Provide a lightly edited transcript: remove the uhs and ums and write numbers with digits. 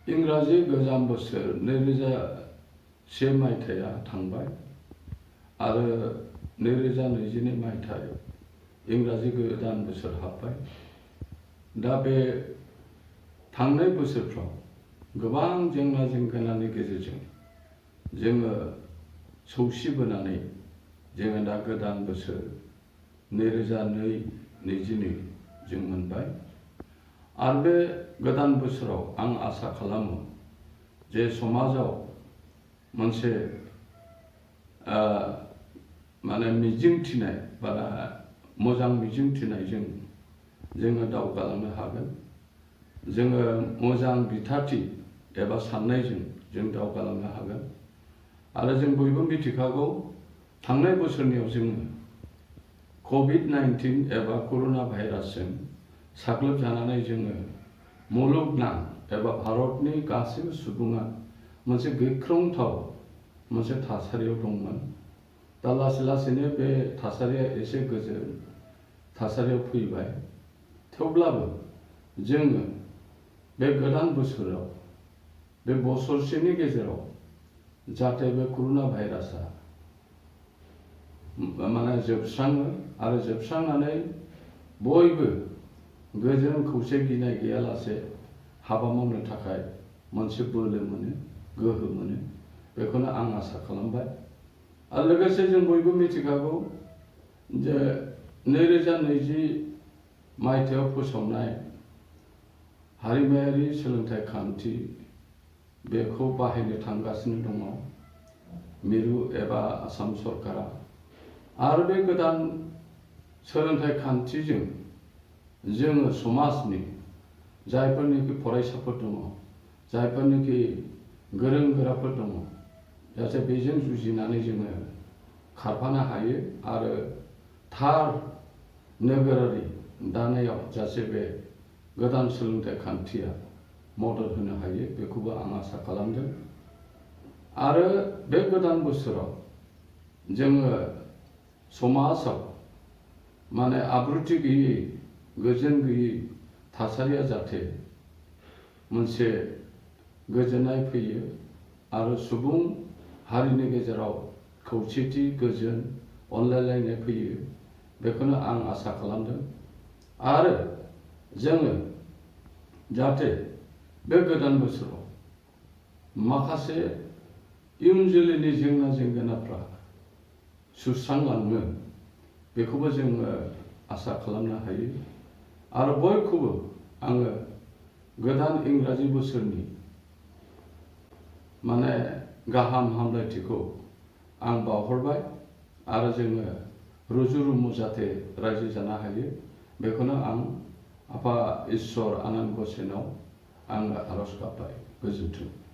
इंराजि गोजाम बोसोर 2001 मायथाइया थांबाय आरो 2022 मायथाइ इंराजि गोदान बोसोर हाबबाय। दा बे थांनाय बोसोरफ्राव गोबां जेंना जेंगोनानि गेजेरजों जोङो सौसिबोनानै जोङो दा गोदान बोसोर 2022 जों मोनबाय। आरो बे गोदान बोसोराव आं आसा खालामो जे समाजाव मोनसे माने मिजिंथिनाय बा मोजां मिजिंथिनायजों जोङो दावगालांनो हागोन। जोङो मोजां बिथाथि एबा साननायजों जों दावगालांनो हागोन। आरो जों बयबो मिथिखागौ थांनाय बोसोरनियाव जोङो COVID-19 एबा कर'ना भाइरासजों साग्लोबजानानै जोङो मुलुगनां एबा भारतनि गासैबो सुबुङा मोनसे गिख्रंथाव मोनसे थासारियाव दंमोन। दा लासै लासैनो बे थासारिया एसे गोजोन थासारियाव फैबाय। थेवब्लाबो जोङो बे गोदान बोसोराव बे बोसोरसेनि गेजेराव जाहाथे बे कर'ना भाइरासआ माने जोबस्राङो आरो जोबस्रांनानै बयबो गोजोन खौसे गिनाय गैयालासे हाबा मावनो थाखाय मोनसे बोलो मोनो, गोहो मोनो, बेखौनो आं आसा खालामबाय। आरो लोगोसे जों बयबो मिथिखागौ जे 2020 मायथाइयाव फोसावनाय हारिमायारि सोलोंथाइ खान्थि बेखौ बाहायनो थांगासिनो दङ मिरु एबा आसाम सरकारा। आरो बे गोदान सोलोंथाइ खान्थिजों जोङो समाजनि जायफोरनिखि फरायसाफोर दङ, जायफोरनिखि गोरों गोराफोर दङ, जाहाथे बेजों जुजिनानै जोङो खारफानो हायो आरो थार नोगोरारि दानायाव जाहाथे बे गोदान सोलोंथाइ खान्थिया मदद होनो हायो बेखौबो आं आसा खालामदों। आरो बे गोदान बोसोराव जोङो समाजाव माने आब्रुथि गैयै, गोजोन गैयै थासारिया जाहाथे मोनसे गोजोननाय फैयो आरो सुबुं हारिनि गेजेराव खौसेथि, गोजोन, अनलायलायनाय फैयो बेखौनो आं आसा खालामदों। आरो जोङो जाहाथे बे गोदान बोसोराव माखासे इयुन जोलैनि जेंना जेंगोनाफ्रा सुस्रांलाङो बेखौबो जोङो आसा खालामनो हायो। आरो बयखौबो आङो गोदान इंराजि बोसोरनि माने गाहाम हामलायथिखौ आं बावहरबाय आरो जोङो रुजु रुमु जाहाथे रायजो जानो हायो बेखौनो आं आफा इसोर आनान गसाइनाव आङो आरज गाबबाय। गोजोन्थों।